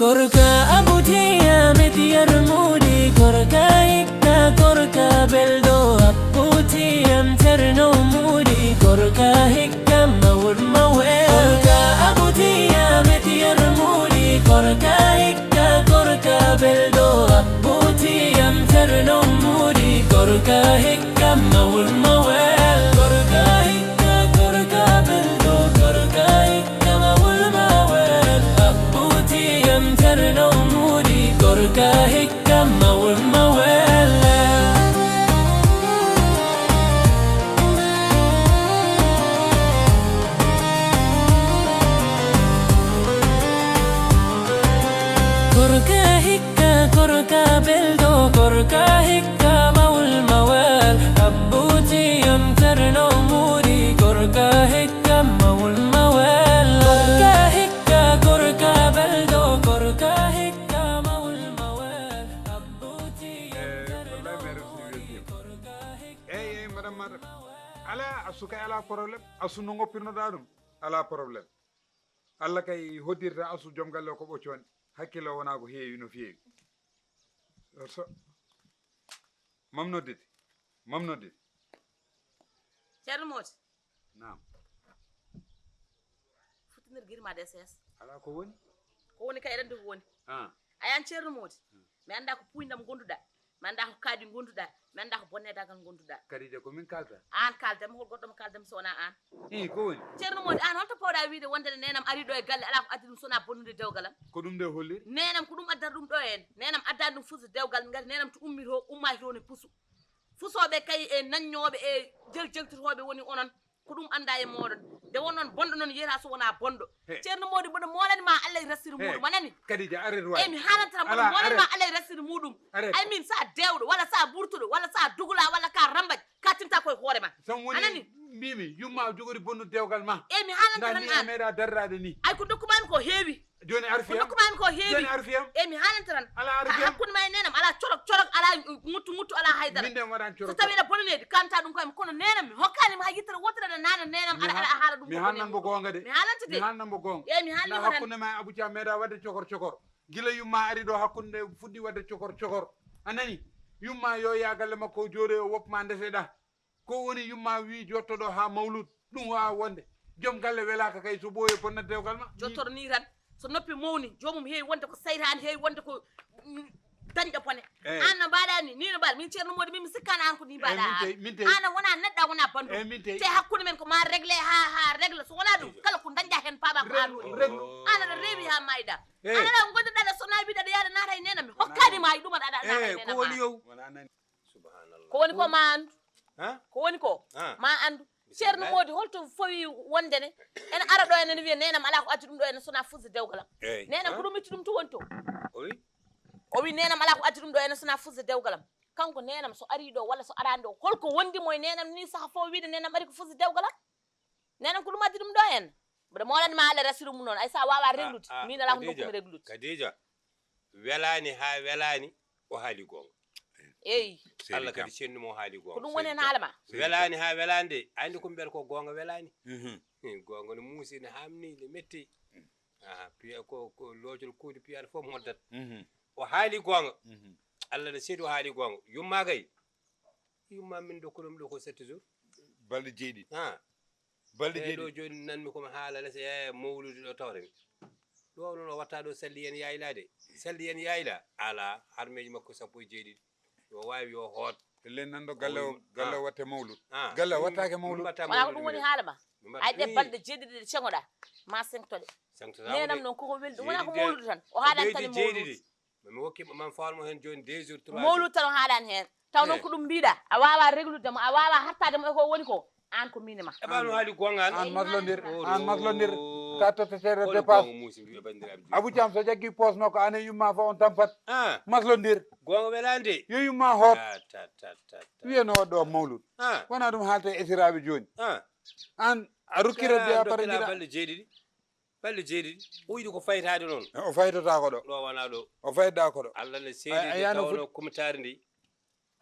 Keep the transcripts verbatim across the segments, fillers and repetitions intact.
Gorka Abuti Ahmed Yarmudi, gorka hikka, gorka belɗo, Abuti am Cerno Mudi, gorka hikka, mawɗo mawɗo. Gorka Abuti Ahmed Yarmudi, gorka hikka, gorka belɗo, Abuti am Cerno Mudi, gorka hikka, mawɗo mawɗo. Gorka hikka, gorka belɗo, gorka hikka, mawɗo mawɗo. Abuti am Cerno Mudi, gorka hikka, mawɗo mawɗo. Gorka hikka, gorka belɗo, gorka hikka, mawɗo mawɗo. Abuti am Cerno Mudi, gorka hikka, mawɗo mawɗo. Gorka hikka, gorka belɗo, gorka hikka, mawɗo mawɗo. Abuti am Cerno Mudi, gorka hikka. Eyi, eyi, madame, madame. Ala, Asu kay ala problème. Asu no ngoppirnoɗaa ɗum, ala problème. Allah kay hoddirta Asu joom galle o ko ɓoccoonde. Hakkille o wonaa ko heewi no feewi. So, mam noddude. Mam noddude. Ceerno Moodi. Naam. Futtinir girma de sees. Alaa ko woni? Ko woni kay, eɗen ndu ko woni. Ah. A yan Ceerno Moodi. Hmm. Mi anndaa ko puuyndam ngonduɗaa. Mi anndaa ko kaaɗi ngonduɗaa. Mi anndaa ko bonnedagal ngonduɗaa. Kadija, ko min kaalta? Aan kaaltam, hol goɗɗo mo kaaltam so wonaa aan? Ii, ko woni? Ceerno Moodi, aan holto pawɗaa wiide wonde ne neenam arii ɗo e galle, alaa ko addi ɗum so wonaa bonnude dewgal am? Ko ɗum nde holliri? Neenam ko ɗum addata ɗum ɗo en. Neenam addaani ɗum fusu dewgal, ngati neenam to ummi to, ummaaki to ne pusu. Fusooɓe kay e nanñooɓe e jel-, jeltotooɓe woni onon. Ko ɗum anndaa e mooɗon. Nde wonnoon bonɗo noon yiyata so wonaa bonɗo. He. Ceerno Moodi, mboɗo moolani ma Allah e rasiri He. Muuɗum, a nani? Kadija, arrête waay. Eyi, mi haalanta tan, mboɗo Alaa, moolani ma arrête. Allah e rasiri muuɗum. Arrête. Ay min, so a dewɗo, walla so a burtuɗo, walla so a dugula, walla ka rambaji, ka tinta koye hoore ma. Tan woni A nani? Mbimi, yumma jogori bonnude dewgal ma. Eyi, mi haalanta Nda tan ni a aan. Meeɗa darraade ni. Ay, ko ndokkuma en ko heewi. Jooni arfi Ko am. Ndokkuma en ko heewi. Jooni arfi am. Eyi, mi haalanta tan. Alaa arfi am. Hakkunde ma e neenam, alaa corok, corok, alaa nguttu, nguttu, alaa haydara. Min de mi waɗaani corok, corok. So tawi eɗa bonanedi, kanta ɗum koye ma. Kono neenam, mi hokkaani ma hay yittere wootere aɗa naana neenam, Mi aɗa, ha-, aɗa haala ɗum mi ko haalnan bonanedi mo goonga de. Mi haalanta de. Mi haalnan mo goonga. Eyi, mi haalnima Nda tan. Hakkunde ma e Abou Thiam meeɗa waɗde cokor cokor. Gila yumma ari ɗo, hakkunde fuɗɗi waɗde cokor cokor. A nani? Yumma yo yaa galle makko o jooɗo o woppa ma ndese ɗa. Ko woni yumma wi jottoɗo ha mawlud? Ɗum wawa wonde. Joom galle welaka kay so ɓooyi e bonnat dewgal ma. Jottoro ni tan. So noppi mawni, joomum heewi wonde ko saytaani, heewi wonde ko, mm, dañɗo pone. Eyi. Aan no mbaɗa ni, ni no mbaɗa. Min Ceerno Moodi, min mi sikkaani aan ko ni Eyi, mbaɗa min aan. Tey, min tey. Aan a wona neɗɗo, a wona banndum. Eyi, min tey. Te hakkunde men ko ma réglé ha, ha réglé. So wonaa ɗum, kala ko dañɗa heen, paama ko aan waɗi ɗum. Reglu, reglu. Aan aɗa rewi ha mayɗa. Eyi. Aan aɗa ngondirɗa ɗo, so na wiɗa aɗa yaada naata e neenam, mi hokkaani ma e ɗum aɗa, aɗa naata e Eyi, ko neenam woni aan. Yow? Wonaa nani. Subhanallah. Ko woni ko ma anndu? Ha? Ko woni ko? Ha? Ma anndu. Ceerno Moodi, holto fawi wonde ne? Ene ara ɗo ene wiya neenam alaa ko addi ɗum ɗo ene sona fusde dewgal am. Eyi. Neenam ko ɗum itti ɗum to woni to. O wi? O wi neenam alaa ko addi ɗum ɗo ene sona fusde dewgal am. Kanko neenam so ari ɗo walla so araani ɗo, holko wondi mo e neenam ni saha fof wiide neenam ari ko fusde dewgal am? Neenam ko ɗum addi ɗum ɗo en. Mboɗo moolani ma Allah rasiri mum noon. Ay sa wawa A, reglude. a, Min alaa ko Khadija, dokkumi reglude. Khadija, welaani haa welaani, o haali goonga. Eyi. Seydi Allah kadi Thiam. Cennduma o haali goonga. Ko ɗum woni heen haala ma. Seydi Thiam. Welaani haa welaani de, a anndi ko mbiyata ko goonga welaani. Mhm. Hmm, goonga no muusi, no haamni, no metti. Aha, piya ko, ko loocol kuuɗe piyaɗo fof moddat. Mhm. O haali goonga. Mhm. Allah no seedi o haali goonga. Yumma kay. Yumma min dokku ɗum ɗo ko sept jours. Balɗe jeeɗiɗi. Ha. Balɗe Eyi, ɗo jeeɗiɗi. Jooni nanmi komi haala lese, e mawluudi ɗo tawata mi. Ɗo noon o watta ɗo salli en yayla de. Salli en yayla. Ala, harmeeji makko sappo e jeeɗiɗi. Yo waawi yo hoot. Ellen nan ɗo galle o, Mawlud. Galle o Ah. Watte mawlud. Ah. Galle o wattaake mawlud. Mbatta Wala ko mawlud ɗum woni men. Haala ma. Mbatta Ay ɗe ɗum. Balɗe jeeɗiɗi ɗe ceŋoɗa. Ma seŋtoɗe. Seŋtoɗa Nenam de. Noon koko weli ɗum. Wona ko jeeɗiɗi mawlud tan. O haalani tani mawlud. Jeeɗiɗi. Mami hokki, mami forme heen jooni deux jours, trois jours. Mawlud tan o haalani heen. Taw noon Eh. Ko ɗum mbiɗa. A waawa reglude mo, a waawa hartaade mo e ko woni ko. Aan ko miin e ma. E ɓaano haali goonga an. Aan maslondir, Oh, aan maslondir. Ka totte seeɗa oh, dépasse. Goonga muusi, mbiɗo banndiraaɓe juulɓe. Abou Thiam so jaggi poos makko, aan e yumma fof on tampat. Ah. Maslondir. Goonga welaande. Yo yumma hoot. Ah, ta, ta, ta, ta. Wiye no waɗɗo mawlud. Ah. Wona ɗum haalta e esiraaɓe jooni. Ah. Aan a rokkira Sera de a dokkira parandira. Balɗe jeeɗiɗi. Balɗe jeeɗiɗi. O yiɗi ko faytaade noon. O faytotaako ɗo. Ɗo wona ɗo. O fayda ko ɗo. Allah ne seedi Ay, de ayano tawno fut- kumtaari ndi.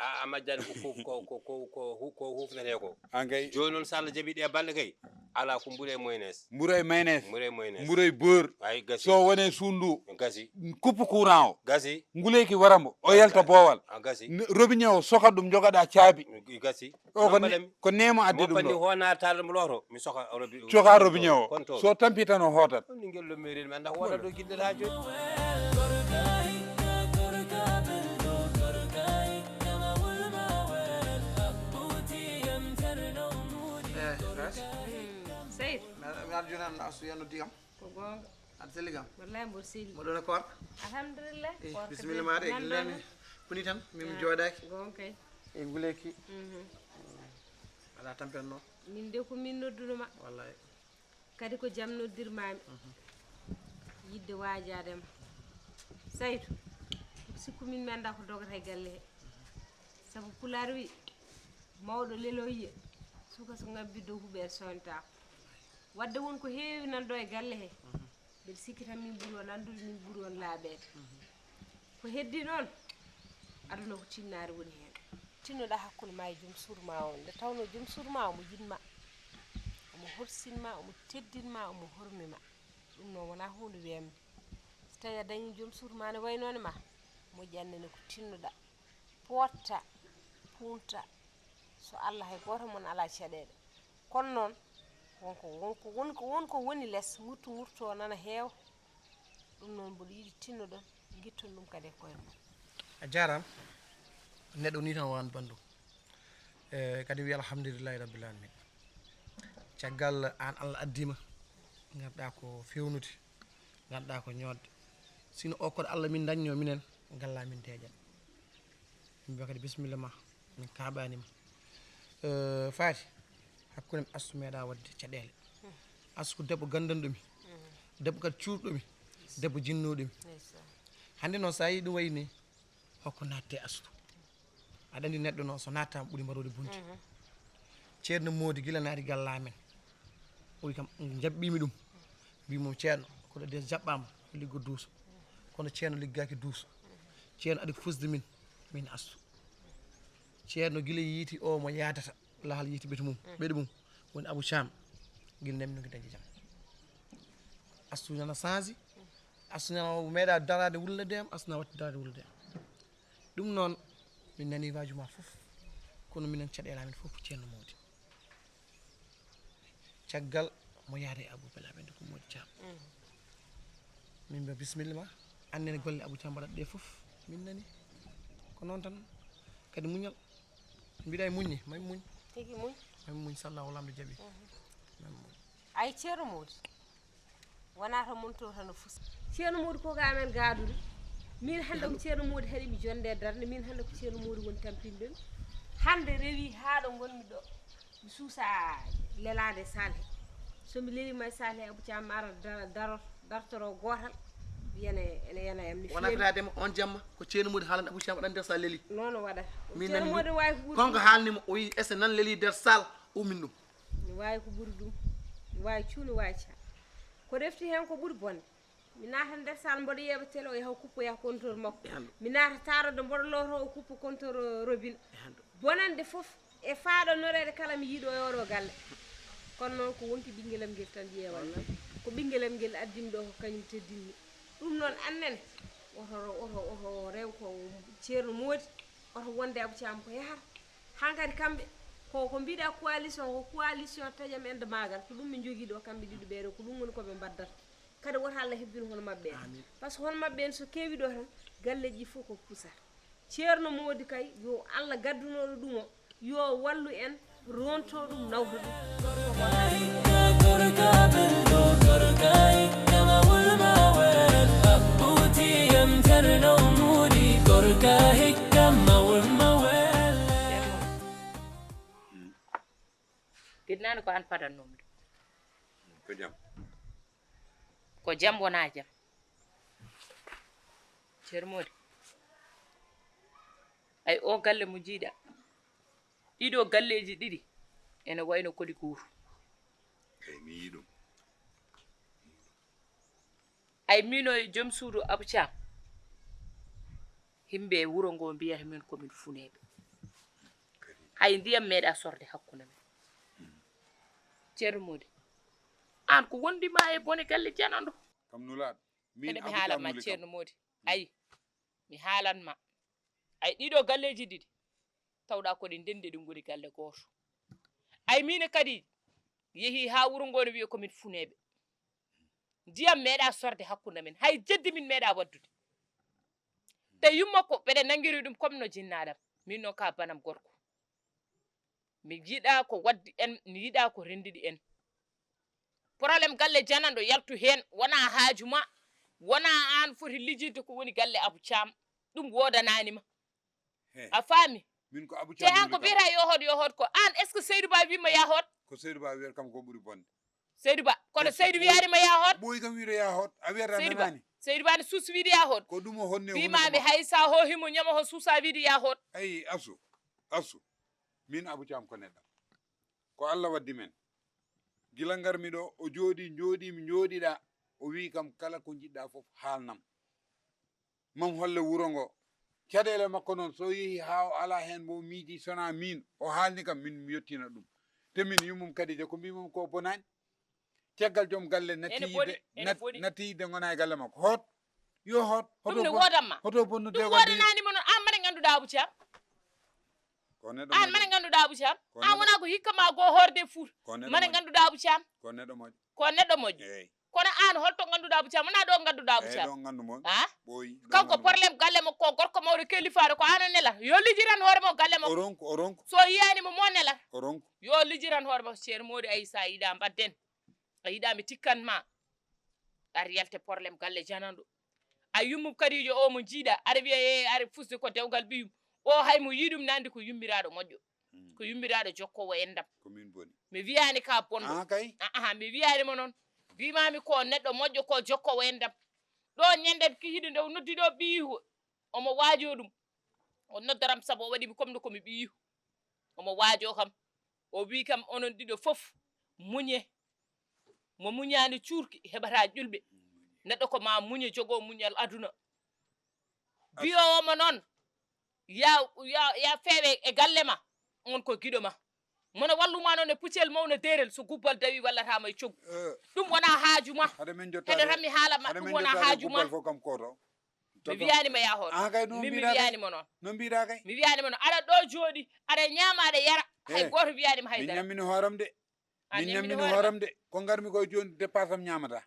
A, a majjani ko, ko, ko, ko, ko, ko hu-, ko hufnetee ko. An kay. Jooni noon, so Allah jaɓi ɗe balɗe kay, alaa ko mburu e mayonnaise. Mburu e mayonnaise. Mburu e mayonnaise. Mburu e beurre. Ay, gasi. So wonee suun ndu. Gasi. Kuppu courant o. Gasi. Nguleeki wara mbo. O yalta boowal. A, gasi. N-, robinet o, sokat ɗum, jogaɗa caabi. Gasi. O ko ne-, ko neema addi ɗum ɗo. Mo panni ho naataade mo looto, mi soka robi-, coka robinet o. Kon to. So tampi tan o hootat. Ɗum ni ngel ɗo meeri mi annda ko wona ɗo giɗɗata jooni. Eh, Ras. Seydi. Mi ar-, mi ar jooni an asu yanno diyam. Ko goonga. Aɗa selli kam? Wallahi mboɗo selli. Mboɗo no koor? Alhamdulillah. Eh, koor ka bisimilla de, maɗa e nan gillami. Ɗon. Kuni tan, min mi Ah, jooɗaaki. Goonga kay. E nguleeki. Mhm. Alaa tampere noon. Min de ko min nodduno ma. Wallahi. Kadi ko jam noddirmaami. Mhm. Yidde waajaade ma. Saytu. Sikku min mi annda ko dogata e galle he. Sabu pulaar wi, mawɗo lelo yiya, suka so ngabbi dow huɓeere sowntaako. Wadde won ko heewi nan ɗo e galle he. Mhm. Mbeɗa sikki tan min ɓuri on anndude, min ɓuri on laaɓeede. Mhm. Ko heddi noon, aduna ko tinnaare woni heen. Tinnoɗaa hakkunde ma e joom suudu ma on, nde tawnoo joom suudu ma omo yiɗ ma, omo horsin ma, omo teddin ma, omo hormi ma. Ɗum noon wonaa huunde weemde. So tawii a dañii joom suudu ma ne waynoo ne ma, moƴƴan ne ko tinnoɗaa. Pooɗta, puunta, so Allah hay gooto mon alaa caɗeele. Kono noon, wonko, wonko, wonko, wonko woni les, ngurtu ngurtoo nana heewa. Ɗum noon, mboɗo yiɗi tinnoɗon, ngitton ɗum kadi e koye mon. A jaaraama. Neɗɗo nii tan wonani banndum. E, kadi wiya alhamdulillahi rabbil alamin. Caggal aan Allah addii ma, ngarɗaa ko feewnude, ngarɗaa ko ñootde. Sino o koɗo Allah min dañnoo minen, ngalla min deeƴat. Min mbiya kadi bisimilla ma, min kaaɓaani ma. Eh, Faati, hakkunde mi Astu meeɗaa waɗde caɗeele. Astu ko debbo ganndanɗo mi, debbo kadi cuurɗo mi, debbo jinnooɗo mi. Ndeysaan. Hannde noon, so a yii ɗum wayi ni, hokko naatte Astu. Aɗa anndi neɗɗo noon, so naattaama ɓuri mbaroodi bonde. Mhm. Ceerno Moodi gila naati galla amen. O wi kam, jaɓɓiimi ɗum. Mbii mo, "Ceerno, koɗo de jaɓɓaama, ko liggo duuso." Kono Ceerno liggaaki duuso. Ceerno aɗa fusde min, min Astu. Ceerno gila yiiti o mo yaadata, lahal yiiti ɓetu mum, ɓeɗu mum, woni Abou Thiam. Gila ndemi no ngi dañde jam. Astu nana sansi, Astu nana o meeɗa daraade wulnde am, Astu na watti daraade wulnde am. Ɗum noon, min nanii waaju ma fof, kono minen caɗeele amen fof ko Ceerno Moodi. Caggal mo yaade e Abou Bela ɓe ko Moodi Caam. Mm. Min mbiya bisimilla ma, annene golle Abou Caam mbaɗat ɗe fof, min nanii. Ko noon tan, kadi muñal. Mbiɗa e muññi, may muñ. Tigi muñ. May muñ, salla o lamɗo jaɓi. Mhm. May muñ. Ay Ceerno Moodi. Wonaa to mon to tan o fusi. Ceerno Moodi ko ga amen gaaduɗo. Min hannde ko Ceerno Moodi haɗi mi jonde darnde. Min hannde ko Ceerno Moodi woni tampinde mi. Hannde rewi haa ɗo ngonmi ɗo. Mi suusa lelaade salle. So mi leli may salle Abou Caam ara daro, dartoro gootal. Yana, ene yana yam. Mi wona fiyaani. Fetaade mo on jamma ko Ceerno Moodi haalana Abou Caam waɗan nder sa leli. Noon o waɗata. Min Ceerno nani Moodi waawi ko ɓuri. Kon ko haalni mo o yi ese nan leli nder sal ummin ɗum. Mi waawi ko ɓuri ɗum. Mi waawi cuuni waawi ca. Ko refti heen ko ɓuri bonde. Mi naata nder sal mboɗo yeeɓa télé o yaha o kuppoya compteur makko. E hannde. Mi naata taarode mboɗo looto o kuppo compteur robine. E hannde. Bonande fof e faaɗo noreede kala mi yiɗo e oɗo galle. Kono noon ko wonki ɓinngelam ngel tan ƴeewal. Ko ɓinngelam ngel addimi ɗo ko kañum teddinmi. Ɗum noon annene oto, oto, oto rew ko Ceerno Moodi. Oto wonde Abou Caam ko yahata. Hankadi kamɓe ko, ko mbiɗa coalition, ko coalition taƴam ende maagal. Ko ɗum ɓe njogii ɗo kamɓe ɗiɗo ɓeeɗo, ko ɗum woni ko ɓe mbaddata. Kadi woto Allah hebbin hono maɓɓe en. Amin. Par ce que hono maɓɓe en so keewi ɗo tan, galleeji ɗi fof ko pusata. Ceerno Moodi kay, yo Allah gaddunoɗo ɗum o, yo wallu en, ronto ɗum, nawta ɗum. Gidnaani ko an padannomi ɗum. Ko jam. Ko jam wonaa jam. Ceerno Moodi. Ay, o galle mo njiiɗa. Ɗiɗo galleeji ɗiɗi ene wayno kodi kuuru. Eyi, mi yii ɗum. Ay, miino e joom suudu Abou Caam. Yimɓe e wuro ngo mbiyata min ko min funeeɓe. Ay, ndiyam meeɗa sorde hakkunde men. Ceerno Moodi, aan ko wondi ma e bone galle jananɗo? Kam nulaaɗo. Min eɗe mi Abou haalan Thiam ma nuli kam. Ceerno Moodi. Ay, mi haalan ma. Ay, ɗiɗo galleeji ɗiɗi, tawɗa ko ɗi ndenndi, ɗi ngoni galle gooto. Ay, miin kadi yehi haa wuro ngo no wiye ko min funeeɓe. Ndiyam meeɗa sorde hakkunde men. Hay jeddi min meeɗa waddude. Te yumma ko ɓeɗe nanngiri ɗum comme no jinnaaɗam. Min noon ka banam gorko. Mi yiɗa ko waddi en, mi yiɗa ko renndidi en. Problème galle jananɗo yaltu heen, wona haaju ma, wona aan foti lijirde ko woni galle Abou Thiam. Ɗum woodanaani ma. He. A faami? Min ko Abou Te Thiam aan ko woni kam. Wiyata yo hoot, yo hoot ko aan, est-ce que Seydou Ba wiima ya hoot? Ko Seydou Ba wiyata kam ko ɓuri bonde. Seydou Ba, kono Seydou wiyaani ma ya hoot? Ɓooyi kam wiide ya hoot. A wiyata Seydou Ba, nanaani. Seydou Ba ne suus wiide ya hoot. Ko ɗum o honne. Wiima mi hay sa hoohi mo ñama ho suusa wiide ya hoot. Ayi, asu, asu. Min Abou Thiam ko neɗɗo. Ko Allah waddi men. Gila ngarmi ɗo, o jooɗi, jooɗi, mi jooɗiɗa. O wi kam kala ko jiɗɗa fof haalnam. Mam holle wuro ngo. Caɗeele makko noon, so yehi haa o alaa heen mo miiji, sona miin, o haalni kam, min mi yettina ɗum. Te min yummum Kadija, ko mbimum ko bonaani. Caggal joom galle natti Ene boni, yidde, ene nat-, boni. Natti yidde ngona e galle makko. Hoot, yo hoot, Ɗum hoto ne bon-, woodamma. Hoto bonnude Ɗum wadde woodanaani mo noon. Aan mbaɗa ngannduɗaa Abou Thiam? Ko neɗɗo Aan moƴƴo. Mbaɗa ngannduɗaa Abou Thiam? Ko Aan neɗɗo wona ko hikka ma goo hoorde fuur. Ko neɗɗo Mbaɗa moƴƴo. Ngannduɗaa Abou Thiam? Ko neɗɗo moƴƴo. Ko neɗɗo moƴƴo. Eey. Kono aan holto ngannduɗaa Abou Thiam? Wonaa ɗo ngannduɗaa Abou Thiam. Eey, ɗo nganndu mon. Ha? Ɓooyi, ɗo Kanko nganndu mon. Problème galle makko ko gorko mawɗo kellifaare ko aan o nelar. Yo lijiran hoore mo galle makko. O ronku, o ronku. So yiyaani mo mo nelar. O ronku. Yo lijiran hoore makko. Ceerno Moodi Ayi sa yiɗa mbaɗden. A yiɗa mi tikkan ma. Ar yalte problème galle jananɗo. A yummum Kadijo o mo jiiɗa. Aɗa wiya e aɗa fusde ko dewgal ɓiyum. O hay mo yiɗum nandi ko yummiraaɗo moƴƴo. Hmm. Ko yummiraaɗo jokkoowo enɗam. Ko min boni. Mi wiyaani ka bonɗo. Ah, kay. Ah, ah, mi wiyaani mo noon. Mbimami ko neɗɗo moƴƴo, ko jokkoowo enɗam. Ɗo ñande ki hiɗo nde o noddi ɗo ɓiyihu. Omo waajo ɗum. O noddaram sabu o waɗi mi comme no ko mi ɓiyihu. Omo waajo kam. O wi kam onon ɗiɗo fof muñe. Mo muñaani cuurki heɓata ƴulɓe. Neɗɗo ko ma muñe jogo muñal aduna. Biyowo mo noon. Ya, ya, ya feewe e galle ma, on ko giɗo ma. Mono walluma noon e puccel mawna derel, so gubbal dawi wallata ma e coggu. Eh. Ɗum wona haaju ma. Hade min jottaade, hade min jottaade gubbal fof kam ko to. Mi wiyaani ma ya hoto. Ah, kay, no mbiɗa kay. Mi wiyaani mo noon. No mbiɗa kay. Mi wiyaani mo noon. Aɗa ɗo jooɗi, aɗa ñaama, aɗa yara. Hay gooto wiyaani ma hay dara. Min ñammini hooram de. Min ñammini hooram de. Ko ngarmi ko e jooni dépasse am ñaamata.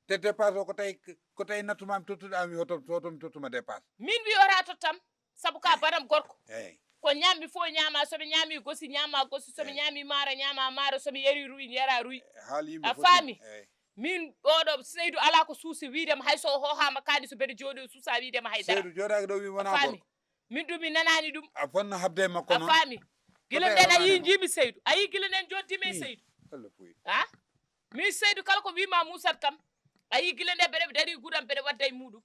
Te dépasse o ko tawi, ko tawi nattumaami tottude an wi hoto, hoto mi tottuma dépasse. Min wi ora tottam, sabu ka banam gorko. Eey. Ko ñammi fof ñaama, so mi ñaami gosi, ñaama gosi, so mi ñaami maaro, ñaama maaro, so mi yari ruy, yara ruy. Haal yimɓe. A fof faami? Eey. Min oɗo Seydou ala ko suusi wiidema hay so o hoohama kaani so mbeɗa jooɗi o suusa wiidema hay dara. Seydou jooɗaaki ɗo wi wona gorko. Min ɗum mi nanaani ɗum. A fonno habde e makko noon. A faami? Gila nden a yii njiimi Seydou. A yii gila nden joddimi e Seydou. Allah fuyi. Ha? Min Seydou kala ko wima Moussat kam. A yii gila nde mbeɗa dari guɗam mbeɗa wadda e muɗum.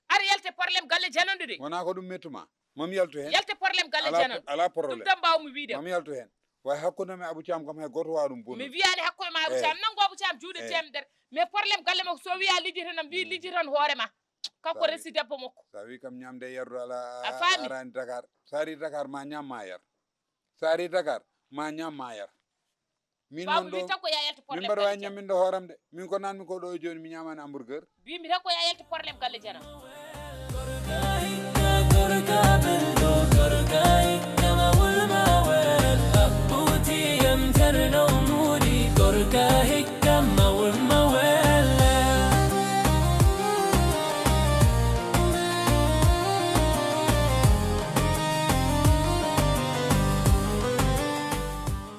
Aɗa yalte problème galle janandu de. Wona ko ɗum mettuma. Mami yaltu hen. Yalte problème galle janandu. Ala problème. Ɗum tan mbawmi wiide. Mami yaltu hen. Way hakkunde mi Abou Thiam kam hay goto wawa ɗum bonnude. Mi wiyani hakkunde ma Abou Thiam. Nangu Abou Thiam juuɗe temedere. Mais problème galle makko so wiya lijjitanam, wi lijjitan hoore ma. Kanko resi debbo makko. Sa wi kam ñamde e yardu ala. A faami? Arani Dakar. Sa ari Dakar ma ñam ma yar. Sa ari Dakar ma ñam ma yar. Min noon ɗo, min mbaɗa wawi ñamminɗo hooram de. Min ko nanmi ko ɗo e joni mi ñamani hamburger. Mbimi tan ko ya yaltu problème galle janam.